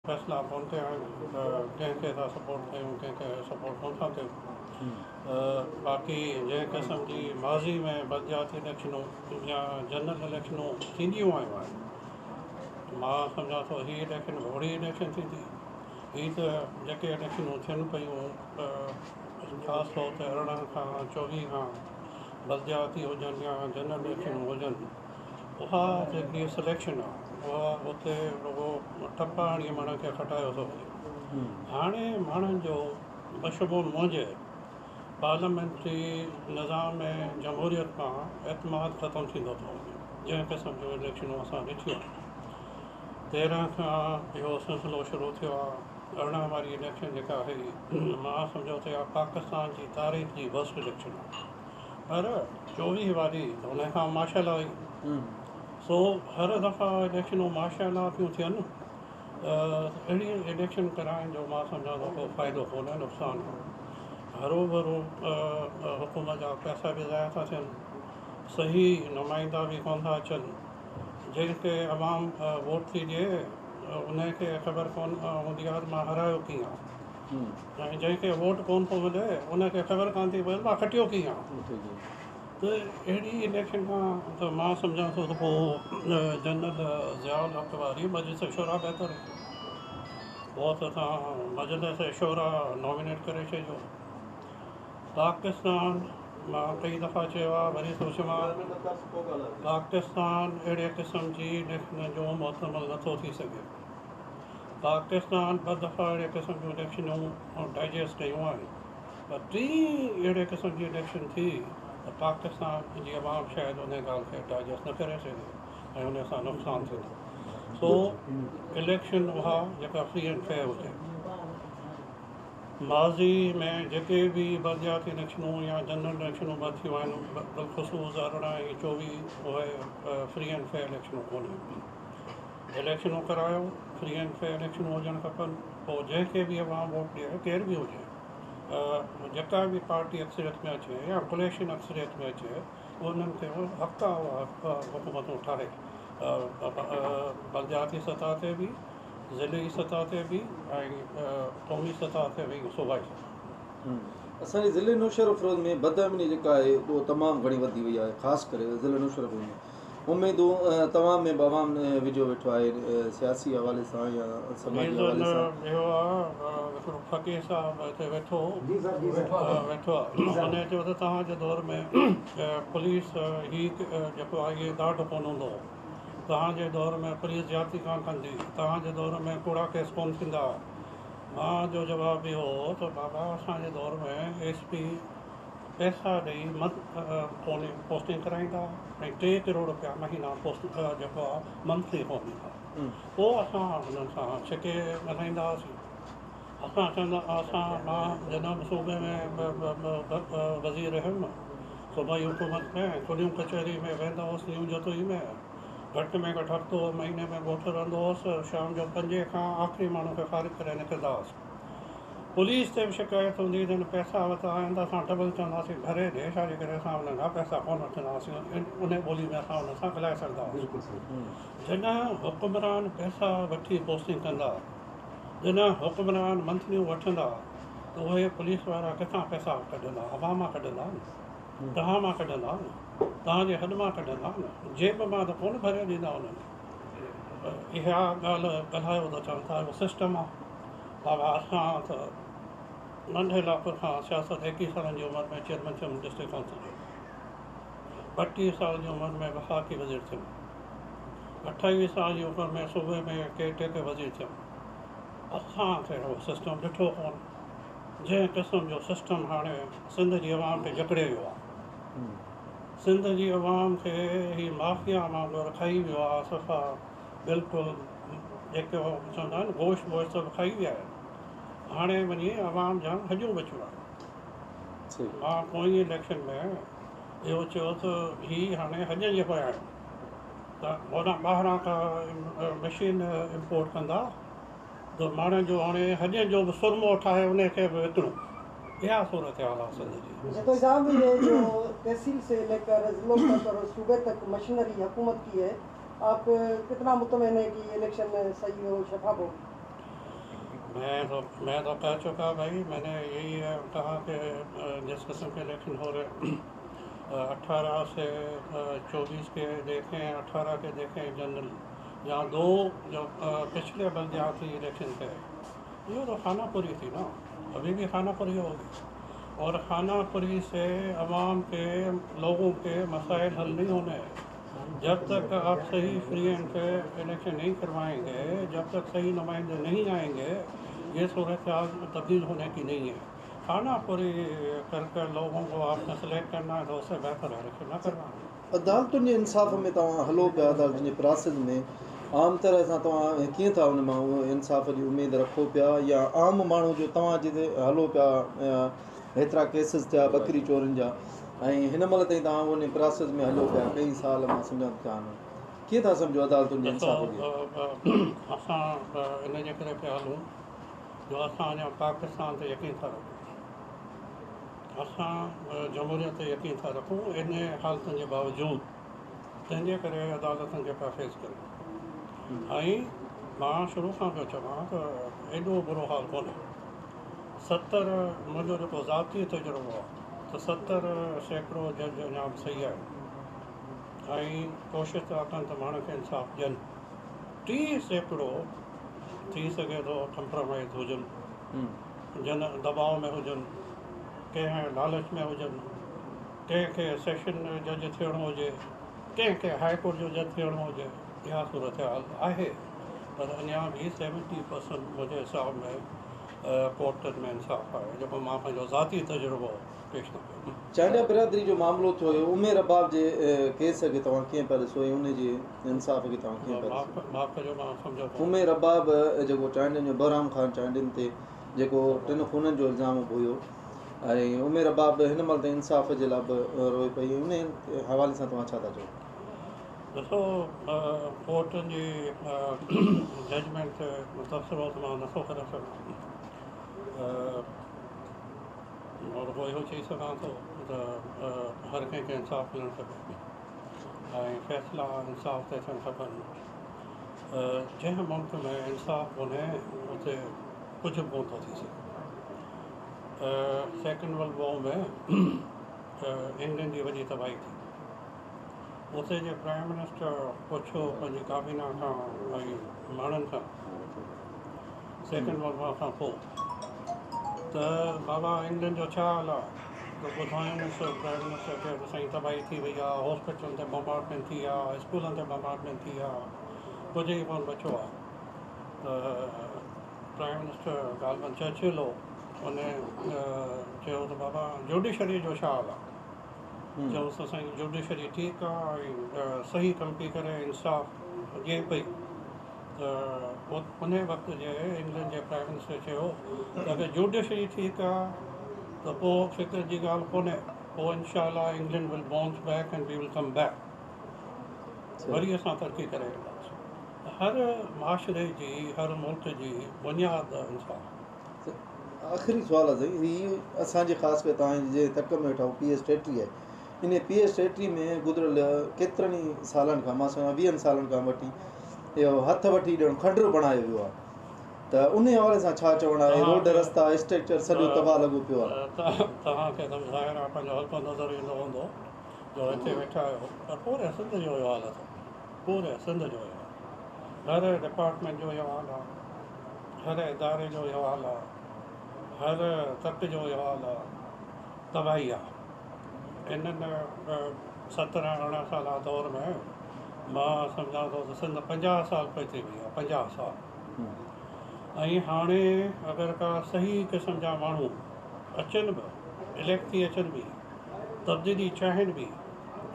فيصلا ڪونه ڪيا آهن ته ڪنهن کي ٿا سپورٽ ڪيون، ڪنهن کي سپورٽ ڪونه ٿا ڪيون. باقي جنهن قسم جي ماضي ۾ بلدياتي اليڪشنون يا جنرل اليڪشنون ٿينديون آيون آهن، مان سمجهان ٿو هي اليڪشن به اوهڙي اليڪشن ٿيندي. هي ته جيڪي اليڪشنون ٿين پيون، خاص طور تي 18 کان 24 کان بلدياتي هجن يا جنرل اليڪشنون هجن، اها جيڪي سليڪشن آهي اها اتي رڳو ٺپا هڻي ماڻهن کي کٽايو ٿو وڃي. هاڻي ماڻهن جو بشمول منهنجي پارليامينٽري نظام ۾ جمهوريت مان اعتماد ختم ٿيندو ٿو وڃي. جنهن قسم جون اليڪشنون اسان ڏٺيون آهن، 13 کان اهو سلسلو شروع ٿيو آهي، 18 واري اليڪشن جيڪا هئي، مان سمجهو ته اها پاڪستان جي تاريخ جي ورسٽ اليڪشن آهي، پر 24 واري ته ان کان ماشاء الله هئي. سو هر دفعا اليڪشنون ماشاء الله ٿيون ٿين. اهڙي اليڪشن ڪرائڻ جو مان سمجهان ٿو ڪو فائدو ڪونهي، نقصان آهي. هروڀرو حڪومت جا پئسا به ضايع ٿا ٿين، صحيح نمائندا به ڪونه ٿا اچن. جنهن کي عوام ووٽ ٿي ڏئي ان کي خبر ڪونه هوندي آهي ته مان هارايو ڪيئن آهي، ۽ جنهن کي ووٽ ڪونه ٿو ملي ان کي خبر ڪانه ٿي پوي ته مان کٽيو ڪيئن آهي. ته اهڙي اليڪشن کان ته مان سمجهان ٿو ته پوء جنرل ضياء الحق واري مجلس شوريٰ بهتر هئي. پوء ته توهان مجلس شوريٰ نامينيٽ ڪري ڇڏجو. پاڪستان مان ڪئي دفعا چيو آهي، وري ٿو چوان، پاڪستان اهڙي قسم جي اليڪشن جو محتمل نٿو ٿي سگهي. پاڪستان ٻه دفعا اهڙي قسم جون اليڪشنون ڊائجسٽ ڪيون آهن، پر ٽين اهڙي قسم جي اليڪشن ٿي ته پاڪستان جي عوام شايد ان ڳالهه کي ڊائجسٽ نه ڪري سگهي ۽ ان سان نقصان ٿيندو. سو اليڪشن اها جيڪا فري اينڊ فيئر هجي. ماضي ۾ جيڪي به بلدياتي اليڪشنون يا جنرل اليڪشنون به ٿيون آهن، بالخصوص 18 ۽ 24، اهي فري اينڊ فيئر اليڪشنون ڪونهن. اليڪشنون ڪرايو، فري اينڊ فيئر اليڪشنون هجڻ کپن، پوء جنهن کي به عوام ووٽ ڏئي، ڪير به هجي، جيڪا به پارٽي اڪثريت ۾ اچي يا ڪوليشن اڪثريت ۾ اچي، انهن کي حق آهي اها حڪومتون ٺاهي، بلدياتي سطح تي به، ضلعي سطح تي به ۽ قومي سطح تي به، صوبائي سطح تي. اسان جي ضلعي نوشهروفيروز ۾ بدامني جيڪا آهي اهو تمام گهڻي وڌي وئي آهي، خاص ڪري ضلعي نوشهروفيروز ۾ اميدون توهان ۾ به عوام وجهيو ويٺو آهي سياسي حوالي سان يا سماجي حوالي سان. اهو آ هڪڙو فقير صاحب هتي ويٺو ويٺو آ، ان چيو ته توهان جي دور ۾ پوليس هي جيڪو آ اهي ڏاڍ ڪونه هوندو هو، توهان جي دور ۾ پوليس زيادتي ڪانه ڪندي، توهان جي دور ۾ ڪوڙا ڪيس ڪونه ٿيندا. مان جو جواب اهو هو ته بابا اسان جي دور ۾ ايس پي پئسا ڏئي منٿ ڪونهي پوسٽنگ ڪرائيندا ۽ 3 ڪروڙ روپيا مهينا پوسٽ جيڪو آ منٿلي ڪونه ڏيندا. پوء اسان انهن سان ڇڪي ڳالهائيندا هئاسين. اسان چوندا اسان مان جڏهن به صوبي ۾ وزير هيم، صوبائي حڪومت ۾ کليون ڪچهري ۾ ويندو هوس، نيو جتوئي ۾ گهٽ ۾ گهٽ هفتو مهيني ۾ ڳوٺ رهندو هوس. شام جو پنجين کان آخري ماڻهو کي فارغ ڪري نڪرندا هئاسين. پوليس تي به شڪايت هوندي ته هن پئسا ورتا آهن ته اسان ڊبل چونداسين ڀري ڏي، ڇا جي ڪري اسان انهن کان پئسا ڪونه وٺندا هئاسين. ان ٻولي ۾ اسان انهن سان ڳالهائي سگهندا هئاسين. جڏهن حڪمران پئسا وٺي پوسٽنگ ڪندا، جڏهن حڪمران منٿليون وٺندا ته اهي پوليس وارا ڪٿان پئسا ڪڍندا؟ عوام مان ڪڍندا نه، توهان مان ڪڍندا نه، توهان جي هڏ مان ڪڍندا نه، جيب مان ته ڪونه ڀري ڏيندا انهن کي. اها ڳالهه ڳالهايو ته چون ٿا اهو سسٽم آهي. بابا اسان ته ننڍي لاڪر کان سياست، 21 سالن جي عمر ۾ چيئرمين ٿيم ڊسٽرڪٽ ڪائونسل جو، 32 سال جي عمر ۾ وفاقي وزير ٿيم، 28 سال جي عمر ۾ صوبي ۾ ڪي ٽي ڪي وزير ٿيم. اسان ته اهڙو سسٽم ڏٺو ڪونه، جنهن قسم جو سسٽم هاڻي سنڌ جي عوام کي جڪڙي ويو آهي. سنڌ جي عوام کي هي مافيا وانگر کائي ويو آهي، صفا بلڪل جيڪي چوندا آهن گوشت ووشت سڀ کائي ويا آهن. هاڻي وڃي عوام جا هڏيون بچيون آهن. مان پوئين اليڪشن ۾ اهو چيو ته هي هاڻي هڏين جي پويان آهن ته هوڏانهن ٻاهران کان مشين امپورٽ ڪندا ته ماڻهن جو هاڻي هڏين جو به سرمو ٺاهي ان کي به وڪڻو. اها صورتحال آهي سنڌ جي. جتوئي صاحب ये जो तहसील से लेकर ज़िलों तक और सूबे तक मशीनरी हुकूमत की है، आप कितना मुतमईन है कि इलेक्शन सही हो، शफाफ हो؟ मैं तो कह चुका भाई, मैंने यही कहा कि जिस किस्म के इलेक्शन हो रहे 18 से 24 के देखें, 18 के देखें जनरल, जहाँ दो जो पिछले बलदियाती इलेक्शन थे, ये तो खानापुरी थी ना, अभी भी खानापुरी होगी। और खानापुरी से आवाम के लोगों के मसाइल हल नहीं होने हैं जब तक आप सही फ्री एंड फेयर इलेक्शन नहीं करवाएंगे, जब तक सही नुमाइंदे नहीं आएंगे, ये सूरत हाल तब्दील होने की नहीं है। खानापुरी कर कर लोगों को आपने सेलेक्ट करना है तो उससे बेहतर है इलेक्शन न करवाना। अदालतुनि जे इंसाफ़ में तव्हां हलो पिया, अदालतुनि जे प्रोसेस में आम तरह सां तव्हां कीअं था उन मां इंसाफ़ जी उमेद रखो पिया, या आम माण्हू जो तव्हां जिते हलो पिया, हेतिरा केसिस थिया बकरी चोरनि जा, ऐं हिन महिल ताईं तव्हां उन प्रोसेस में हलो पिया कई साल, मां सम्झां थो कीअं था सम्झो अदालतुनि जे इंसाफ़ खे? असां इन जे करे पिया हलूं जो असां अञा पाकिस्तान ते यकीन था रखूं, असां जमहूरियत ते यकीन था रखूं इन हालतुनि जे बावजूद, तंहिंजे करे अदालतुनि खे पिया फेस करूं। ऐं मां शुरू खां पियो चवां त एॾो बुरो हाल कोन्हे। 70 मुंहिंजो जेको ज़ाती तजुर्बो आहे त 70% जज अञा बि सही आहिनि ऐं कोशिश था कनि त माण्हुनि खे इंसाफ़ ॾियनि। 30% थी सघे थो कंप्रोमाइज़ हुजनि, जन दबाव में हुजनि, कंहिं लालच में हुजनि, कंहिंखे सेशन जज थियणो हुजे, कंहिंखे हाई कोर्ट जो जज थियणो हुजे, इहा सूरत हाल आहे। पर अञा बि 70% मुंहिंजे हिसाब में कोर्टनि में इंसाफ़ आहे, जेको मां पंहिंजो ज़ाती तजुर्बो पेश थो कयां। चांडिया बिरादरी जो मामिलो थियो हुयो, उमे रबाब जे केस खे तव्हां कीअं पिया ॾिसो ऐं उन जे इंसाफ़ खे तव्हां कीअं पिया ॾिसो? माफ़ कजो, मां सम्झो। उमे रबाब जेको चांडियनि जो बहराम ख़ान चांडियनि ते जेको 3 खूननि जो इल्ज़ाम हुयो, ऐं उमे रबाब हिन महिल ताईं इंसाफ़ जे लाइ बि रोए पई, उन हवाले सां तव्हां छा था चओ? ॾिसो, कोर्टनि जी जजमेंट ते तबसिरो त मां नथो करे सघां, रुॻो इहो चई सघां थो त हर कंहिंखे इंसाफ़ मिलणु खपे ऐं फ़ैसिला इंसाफ़ ते थियणु खपनि। जंहिं मुल्क में इंसाफ़ कोन्हे उते कुझु बि कोन थो थी सघे। सेकंड वर्ल्ड वॉर में इंग्लैंड जी वॾी तबाही थी, उते जे प्राइम मिनिस्टर पुछियो पंहिंजी काबीना खां ऐं माण्हुनि खां सेकंड वर्ल्ड वॉर खां पोइ त बाबा इंग्लैंड जो छा हाल आहे, त ॿुधायूंसि प्राइम मिनिस्टर खे त साईं तबाही थी वई आहे, हॉस्पिटलनि ते बम्बार्डमेंट थी आहे, स्कूलनि ते बम्बार्डमेंट थी आहे, कुझु ई कोन बचियो आहे। त प्राइम मिनिस्टर ग़ालिबन चर्चिल हो, उन चयो त बाबा जुडिशरी जो छा हाल आहे? चयोसि त साईं जुडिशरी ठीकु आहे ऐं सही कमु पई करे, इंसाफ़ ॾिए पई। त उन वक़्त जे इंग्लैंड जे प्राइम मिनिस्टर चयो त अगरि जुडिशरी ठीकु आहे त पोइ फ़िक्र जी ॻाल्हि कोन्हे, पोइ इनशा England will bounce back and we will come back, worry असां तरक़ी करे वेंदासीं। हर माशरे जी, हर मुल्क जी बुनियाद इंसाफ़। आख़िरी सुवाल आहे साईं, हीअ असांजे ख़ासि करे तव्हां जे तक में वेठा आहियो PS 33 आहे, इन PS 33 में गुज़िरियल केतिरनि ई सालनि खां, मां सम्झां 20 सालनि खां वठी इहो हथ वठी ॼण खंडर बणायो वियो आहे, त उन हवाले सां छा चवणु आहे? रोड रस्ता स्ट्रक्चर सॼो तबाह लॻो पियो आहे। तव्हांखे त ज़ाहिर आहे पंहिंजो हल्को नज़र ईंदो हूंदो जो हिते वेठा आहियो, पर पूरे सिंध जो इहो हाल अथव, पूरे सिंध जो इहो हाल, हर डिपार्टमेंट जो इहो हाल आहे, हर इदारे जो इहो हाल आहे, हर तक जो इहो हाल आहे, तबाही आहे। इन्हनि 17-18 साल दौर में मां सम्झां थो त सिंध 50 साल पहुची वई आहे, 50 साल। ऐं हाणे अगरि का सही क़िस्म जा माण्हू अचनि बि, इलेक्ट थी अचनि बि, तब्दीली चाहिनि बि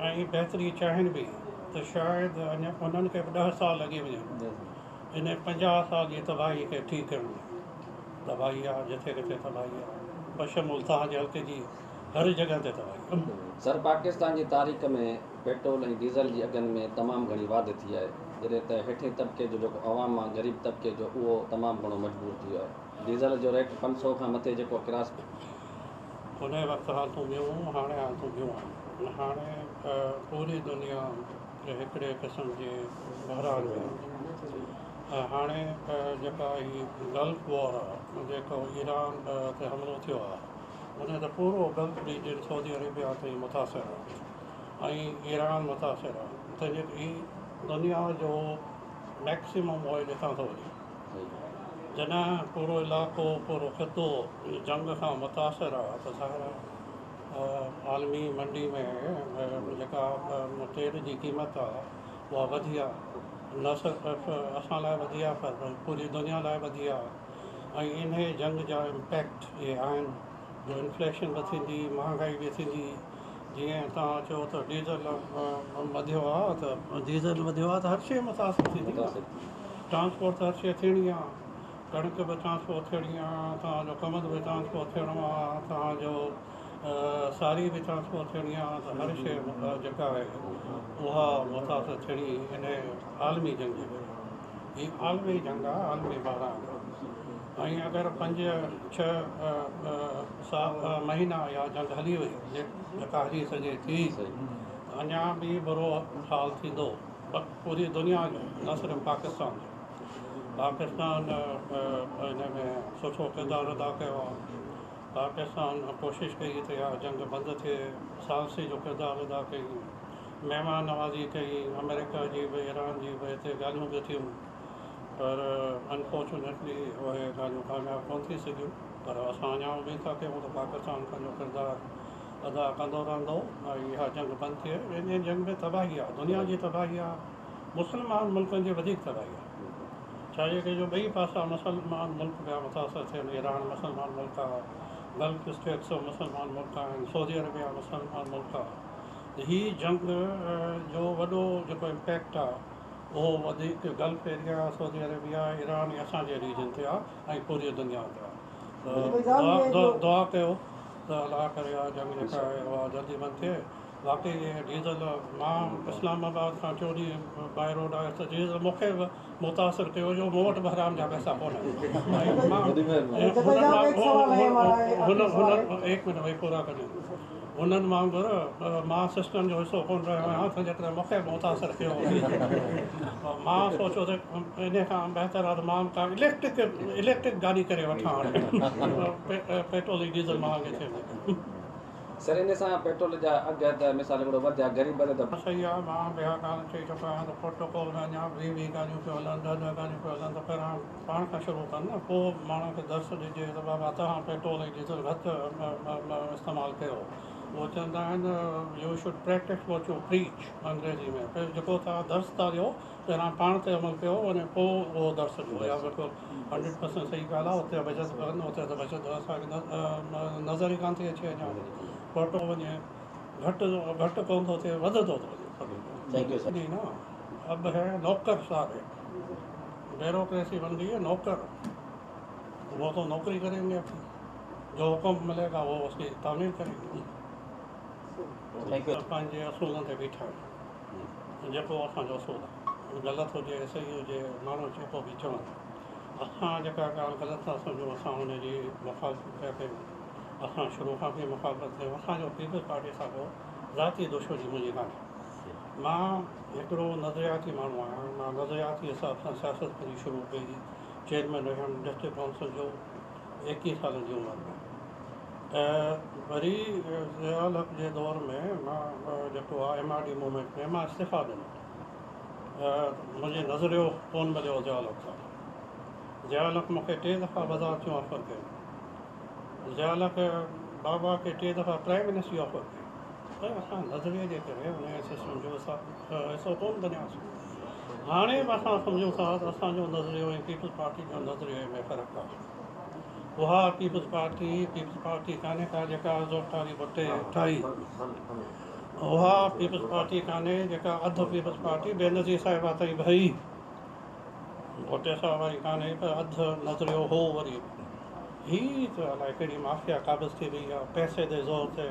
ऐं बहितरी चाहिनि बि, त शायदि अञा उन्हनि खे बि 10 साल लॻी वञनि इन 50 साल जी तबाही खे ठीकु करण में। तबाही आहे जिथे किथे तबाही आहे, बशमूल तव्हांजे हल्के जी हर जॻह ते तबाही। सर, पाकिस्तान जी तारीख़ में पेट्रोल ऐं डीज़ल जी अघनि में तमामु घणी वाध थी आहे, जॾहिं त हेठे तबिके जो जेको आवाम आहे, ग़रीब तबिके जो, उहो तमामु घणो मजबूर थी वियो आहे। डीज़ल जो रेट 500 खां मथे जेको क्रॉस। उन वक़्तु हालतूं ॿियूं, हाणे हालतूं ॿियूं आहिनि। हाणे पूरी दुनिया हिकिड़े क़िस्म जे बहरान में ۽ هاڻي جيڪا هي گلف وار آهي جيڪو ايران تي حملو ٿيو آهي ان ته پورو گلف ريجن سعودي عربيا تائين متاثر آهي ۽ ايران متاثر آهي تنهنجي هي دنيا جو ميڪسيمم آئل هتان ٿو وڃي. جڏهن پورو علائقو پورو خطو جنگ کان متاثر آهي ته ظاهر آهي عالمي منڊي ۾ جيڪا تيل جي قيمت آهي اها وڌي آهي نه صرف اسان لاءِ وڌي آهي پر پوري دنيا لاءِ وڌي آهي ۽ انهيءَ جنگ جا امپيڪٽ اهي آهن جو انفليشن به ٿيندي، مهانگائي به ٿيندي. جيئن توهان چئو ته ڊيزل وڌيو آهي ته ڊيزل وڌيو آهي ته هر شيءِ متاثر ٿيندي نه، ٽرانسپورٽ ته هر شيءِ ٿيڻي آهي، ڪڻڪ به ٽرانسپورٽ ٿيڻي آهي، توهان جو ڪمند به ٽرانسپورٽ ٿيڻو آهي، توهان جو ساري به ٽرانسپورٽ ٿيڻي آهي ته هر شيءِ جيڪا آهي اها متاثر ٿيڻي ان عالمي جنگ جي ڪري. هي عالمي جنگ آهي، عالمي بحران آهي ۽ اگر 5 6 سال مهينا اها جنگ هلي وئي جيڪا هلي سگهي ٿي ته اڃا به برو حال ٿيندو پوري دنيا جو، نه صرف پاڪستان جو. پاڪستان ان ۾ سٺو ڪردار ادا ڪيو آهي. پاڪستان ڪوشش ڪئي ته اها جنگ بند ٿئي، ثالثي جو ڪردار ادا ڪئي، مهمان نوازي ڪئي، آمريڪا جي به ايران جي به هتي ڳالهيون به ٿيون پر انفارچونيٽلي اهي ڳالهيون ڪامياب ڪونه ٿي سگهيون. پر اسان اڃا اميد ٿا ڪيون ته پاڪستان پنهنجو ڪردار ادا ڪندو رهندو ۽ اها جنگ بند ٿئي. ان جنگ ۾ تباهي آهي، دنيا جي تباهي آهي، مسلمان ملڪن جي وڌيڪ تباهي آهي. ڇا جي ڪري جو ٻئي پاسا مسلمان ملڪ پيا متاثر ٿين. ايران مسلمان ملڪ آهي، گلف اسٽيٽس مسلمان ملڪ آهن، سعودي عربيا مسلمان ملڪ آهي. هي جنگ جو وڏو جيڪو امپيڪٽ آهي اهو وڌيڪ گلف ايريا، سعودي عربيا، ايران ۽ اسان جي ريجن تي آهي ۽ پوري دنيا تي آهي. ته دعا ڪيو ته الله ڪري اها جنگ جيڪا آهي اها جلدي بند ٿئي. واقعي اهي ڊيزل مان اسلام آباد کان ٽيون ڏينهن باءِ روڊ آيس ته ڊيزل مون کي به متاثر ڪيو جو مون وٽ به حرام جا پئسا ڪونه آهن. هڪ منٽ ڀئي پورا ڪجن. هنن وانگر مان سسٽم جو حصو ڪونه رهيو آهيان تنهنجي ڪري مون کي به متاثر ڪيو. مان سوچيو ته ان کان بهتر آهي ته مان ڪا اليڪٽرڪ گاڏي ڪري وٺان هاڻي پيٽرول ۽ ڊيزل مهانگي ٿئي. سر ان سان پيٽرول جا اگهه ته مثال هڪڙو وڌيا غريب ته صحيح آهي. مان به اها ڳالهه چئي چڪو آهيان ته پروٽوڪول ۾ اڃا 20 20 ڳالهيون پيون هلن، 10 10 ڳالهيون پيون هلن ته پهريان پاڻ کان شروع ڪن نه، پوءِ ماڻهن کي درس ڏجي ته بابا توهان پيٽرول ۽ ڊيزل گهٽ استعمال ڪيو. اهو چوندا آهن you should practice what you preach انگريزي ۾، جيڪو توهان درس ٿا ڏيو پهريان پاڻ تي عمل ڪيو ۽ پوءِ اهو درس ڏيو. اها بلڪل 100% صحيح ڳالهه آهي. اتي بچت ڪن، اتي ته بچت اسان کي نظر ئي ڪانه ٿي اچي. اڃا گهٽ وڃي، گهٽ گهٽ ڪونه ٿو ٿئي، وڌندو ٿو وڃي. Thank you sir. نه اب هي نوڪر ساري بيوروڪريسي بن گئي هي نوڪر، वो तो नौकरी करेंगे अपनी, जो हुक्म मिलेगा वो उसकी तामील करेंगे। Thank you. पंहिंजे असूलनि ते बीठा आहियूं, जेको असांजो असूल आहे, ग़लति हुजे सही हुजे, माण्हू जेको बि चवनि, असां जेका ॻाल्हि ग़लति था सम्झूं असां हुनजी मुखालिफ़त पिया कयूं। असां शुरू खां बि मुखालिफ़त कयूं। असांजो पीपल्स पार्टी सां को ज़ाती दुश्मनी मुंहिंजी कान्हे। मां हिकिड़ो नज़रियाती माण्हू आहियां। मां नज़रियाती हिसाब सां सियासत पंहिंजी शुरू कई। चेयरमैन रहियमि डिस्ट्रिक्ट काउंसिल जो 21 सालनि जी उमिरि में। ऐं वरी ज़ियाउल हक़ जे दौर में मां जेको आहे MRD movement में मां इस्तीफ़ा ॾिनो। मुंहिंजो नज़रियो कोन मिलियो ज़ियाउल हक़ सां। ज़ियाउल हक़ मूंखे 3 दफ़ा वज़ारतियूं ऑफर कयूं। ज़ियाउल हक़ बाबा खे 3 दफ़ा प्राइम मिनिस्टर जी ऑफर कई। पर असां नज़रिए जे करे हुन सिस्टम जो हिसो कोन बणियासीं। हाणे बि असां सम्झूं था त असांजो नज़रियो ऐं पीपल्स पार्टी जो नज़रियो में फ़र्क़ु आहे। उहा पीपल्स पार्टी कान्हे का जेका ज़ुल्फ़िकार भुट्टे ठाही, उहा पीपल्स पार्टी कान्हे जेका अधु पीपल्स पार्टी बेनज़ीर साहिबा ताईं भई, भुट्टे साहिब वारी कान्हे, पर अधु नज़रियो हो। वरी ही त अलाए कहिड़ी माफिया क़ाबिज़ थी वई आहे, पैसे ते ज़ोर ते।